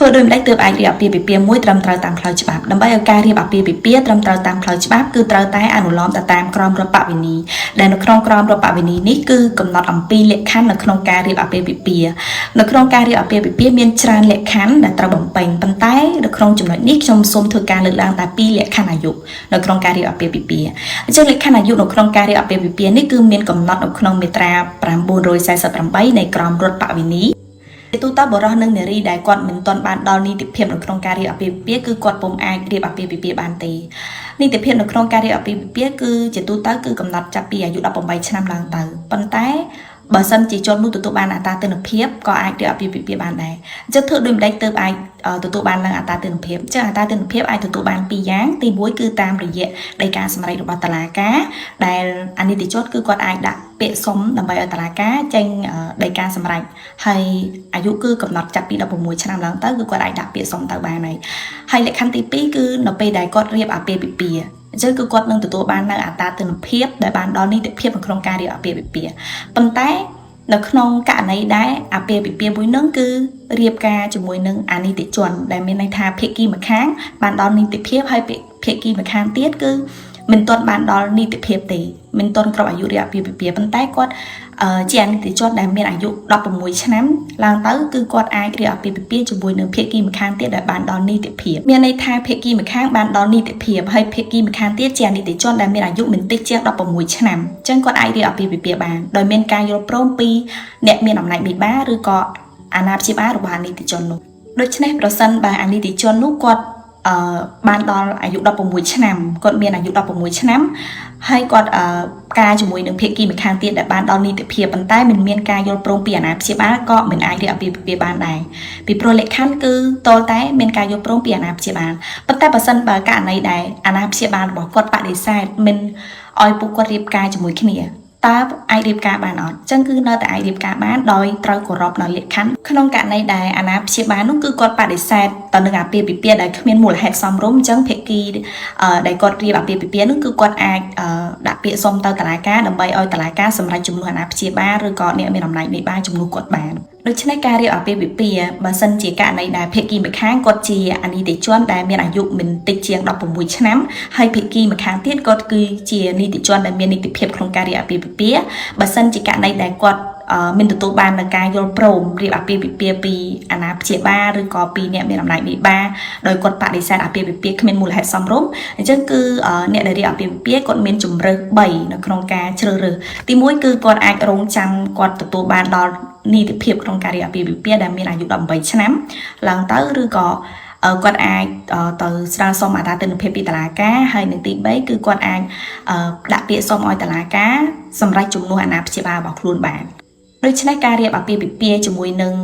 ធ្វើដូចម្តេចទើបអាចរៀបអាពាហ៍ពិពាហ៍មួយត្រឹមត្រូវតាមផ្លូវច្បាប់ដើម្បីឲ្យការរៀបអាពាហ៍ពិពាហ៍ត្រឹមត្រូវតាមផ្លូវច្បាប់គឺត្រូវតែអនុលោមទៅតាមក្រមរដ្ឋបវេនីដែលនៅក្នុងក្រមរដ្ឋបវេនីនេះគឺកំណត់អំពីលក្ខខណ្ឌនៅក្នុងការរៀបអាពាហ៍ពិពាហ៍នៅក្នុងការរៀបអាពាហ៍ពិពាហ៍មានច្រើនលក្ខខណ្ឌដែលត្រូវបំពេញប៉ុន្តែនៅក្នុងចំណុចនេះខ្ញុំសូមធ្វើការលើកឡើងតែពីរលក្ខខណ្ឌអាយុនៅក្នុងការរៀបអាពាហ៍ពិពាហ៍អញ្ចឹងលក្ខខណ្ឌអាយុនៅក្នុងការរៀបអាពាហ៍ពិពាហ៍នេះគឺមានកំណត់នៅក្នុងមាត្រា948នៃក្រមរដ្ឋបវេនី ជាទូទៅបុរសនិងនារីដែលគាត់មិនទាន់បានដល់នីតិភាពនៅក្នុងការរៀបអាពាហ៍ពិពាហ៍គឺគាត់ពុំអាចរៀបអាពាហ៍ពិពាហ៍បានទេនីតិភាពនៅក្នុងការរៀបអាពាហ៍ពិពាហ៍គឺជាទូទៅគឺកំណត់ចាប់ពីអាយុ18ឆ្នាំឡើងទៅប៉ុន្តែបើសិនជាជននោះទទួលបានអត្រាទិន្នភាពក៏អាចរៀបអាពាហ៍ពិពាហ៍បានដែរអញ្ចឹងធ្វើដូចម្ដេចទើបអាចទទួលបាននឹងអត្រាទិន្នភាពអញ្ចឹងអត្រាទិន្នភាពអាចទទួលបានពីរយ៉ាងទី1គឺតាមរយៈដីកាសម្រេចរបស់តុលាការដែលអនីតិជនគឺគាត់អាចដាក់ពាក្យសុំដើម្បីឲ្យតុលាការចេញដីកាសម្រេចហើយអាយុគឺកំណត់ចាប់ពី16ឆ្នាំឡើងទៅគឺគាត់អាចដាក់ពាក្យសុំទៅបានហើយហើយលក្ខខណ្ឌទី2គឺនៅពេលដែលគាត់រៀបអាពាហ៍ពិពាហ៍អញ្ចឹងគឺគាត់នឹងទទួលបាននៅអត្រាទិន្នភាពដែលបានដល់នីតិភាពនៅក្នុងការរៀបអាពាហ៍ពិពាហ៍ប៉ុន្តែនៅក្នុងករណីដែលអាពាហ៍ពិពាហ៍មួយនឹងគឺរៀបការជាមួយនឹងអនីតិជនដែលមានន័យថាភាគីម្ខាងបានដល់នីតិភាពហើយភាគីម្ខាងទៀតគឺមិនទាន់បានដល់នីតិភាពទេមិនទាន់គ្រប់អាយុរៀបអាពាហ៍ពិពាហ៍ប៉ុន្តែគាត់ជាអនីតិជនដែលមានអាយុ16ឆ្នាំឡើងទៅគឺគាត់អាចរៀបអាពាហ៍ពិពាហ៍ជាមួយនឹងភាគីម្ខាងទៀតដែលបានដល់នីតិភាពមានន័យថាភាគីម្ខាងបានដល់នីតិភាពហើយភាគីម្ខាងទៀតជាអនីតិជនដែលមានអាយុមិនតិចជាង16ឆ្នាំអញ្ចឹងគាត់អាចរៀបអាពាហ៍ពិពាហ៍បានដោយមានការយល់ព្រមពីអ្នកមានអំណាចមេបាឬក៏អាណាព្យាបាលរបស់អនីតិជននោះដូច្នេះប្រសិនបើអនីតិជននោះគាត់អឺបានដល់អាយុ16ឆ្នាំគាត់មានអាយុ16ឆ្នាំហើយគាត់អឺការជាមួយនឹងភាគីម្ខាងទៀតដែលបានដល់នីតិភាពប៉ុន្តែមិនមានការយល់ព្រមពីអាណាព្យាបាលក៏មិនអាចរៀបអាពាហ៍ពិពាហ៍បានដែរពីព្រោះលក្ខខណ្ឌគឺតលតែមានការយល់ព្រមពីអាណាព្យាបាលប៉ុន្តែបើសិនបើករណីដែលអាណាព្យាបាលរបស់គាត់បដិសេធមិនឲ្យពួកគាត់រៀបការជាមួយគ្នាតើអាចរៀបការបានអត់ចឹងគឺនៅតែអាចរៀបការបានដោយត្រូវគោរពដល់លក្ខខណ្ឌក្នុងករណីដែលអាណាព្យាបាលនោះគឺគាត់បដិសេធទៅនឹងអាពាហ៍ពិពាហ៍ដែលគ្មានមូលហេតុសមរម្យអញ្ចឹងភាគីដែលគាត់រៀបអាពាហ៍ពិពាហ៍នោះគឺគាត់អាចដាក់ពាក្យសុំទៅតុលាការដើម្បីឲ្យតុលាការសម្រេចជំនួសអាណាព្យាបាលឬក៏អ្នកមានអំណាចមេបាជំនួសគាត់បានដូច្នេះការរៀបអាពាហ៍ពិពាហ៍បើសិនជាករណីដែលភាគីម្ខាងគាត់ជាអនីតិជនដែលមានអាយុមិនតិចជាង16ឆ្នាំហើយភាគីម្ខាងទៀតគាត់គឺជានីតិជនដែលមាននីតិភាពក្នុងការរៀបអាពាហ៍ពិពាហ៍បើសិនជាករណីដែលគាត់មានទទួលបាននៅការយល់ព្រមរៀបអាពាហ៍ពិពាហ៍ពីអាណាព្យាបាលឬក៏ពីអ្នកមានអំណាចមេបាដោយគាត់បដិសេធអាពាហ៍ពិពាហ៍គ្មានមូលហេតុសមរម្យអញ្ចឹងគឺអ្នកដែលរៀបអាពាហ៍ពិពាហ៍គាត់មានជំរើស3នៅក្នុងការជ្រើសរើសទី1គឺគាត់អាចរងចាំគាត់ទទួលបានដល់នីតិភាពក្នុងការរៀបអាពាហ៍ពិពាហ៍ដែលមានអាយុ18ឆ្នាំឡើងទៅឬក៏គាត់អាចទៅស្នើសុំអត្រាទិន្នភាពពីតុលាការហើយនឹងទី3គឺគាត់អាចដាក់ពាក្យសុំឲ្យតុលាការសម្រេចជំនួសអាណាព្យាបាលរបស់ខ្លួនបានដូច្នេះការរៀបអាពាហ៍ពិពាហ៍ជាមួយនឹង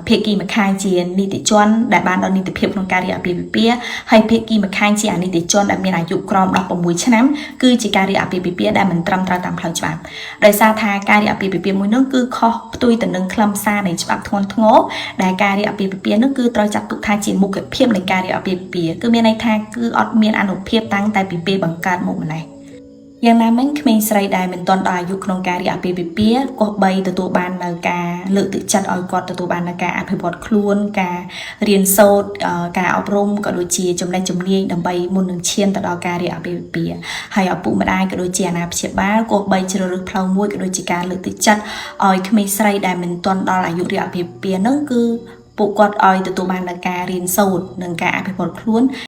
ភាគីម្ខាងជានីតិជនដែលបានដល់នីតិភាពក្នុងការរៀបអាពាហ៍ពិពាហ៍ហើយភាគីម្ខាងជាអនីតិជនដែលមានអាយុក្រោម16ឆ្នាំគឺជាការរៀបអាពាហ៍ពិពាហ៍ដែលមិនត្រឹមត្រូវតាមផ្លូវច្បាប់ដោយសារថាការរៀបអាពាហ៍ពិពាហ៍មួយនោះគឺខុសផ្ទុយទៅនឹងខ្លឹមសារនៃច្បាប់ធ្ងន់ធ្ងរដែលការរៀបអាពាហ៍ពិពាហ៍នោះគឺត្រូវចាត់ទុកថាជាមុខភាពនៃការរៀបអាពាហ៍ពិពាហ៍គឺមានន័យថាគឺអត់មានអានុភាពតាំងតែពីពេលបង្កើតមកម្ល៉េះយ៉ាងណាមិញក្មេងស្រីដែលមិនទាន់ដល់អាយុក្នុងការរៀបអាពាហ៍ពិពាហ៍គប្បីទទួលបាននៅការលើកទឹកចិត្តឲ្យគាត់ទទួលបាននៅការអភិវឌ្ឍខ្លួនការរៀនសូត្រការអប់រំក៏ដូចជាចំណេះជំនាញដើម្បីមុននឹងឈានទៅដល់ការរៀបអាពាហ៍ពិពាហ៍ហើយឪពុកម្ដាយក៏ដូចជាអាណាព្យាបាលគប្បីជ្រើសរើសផ្លូវមួយក៏ដូចជាការលើកទឹកចិត្តឲ្យក្មេងស្រីដែលមិនទាន់ដល់អាយុរៀបអាពាហ៍ពិពាហ៍ហ្នឹងគឺពួកគាត់ឲ្យទទួលបាននៅការរៀនសូត្រនិងការអភិវឌ្ឍខ្លួន។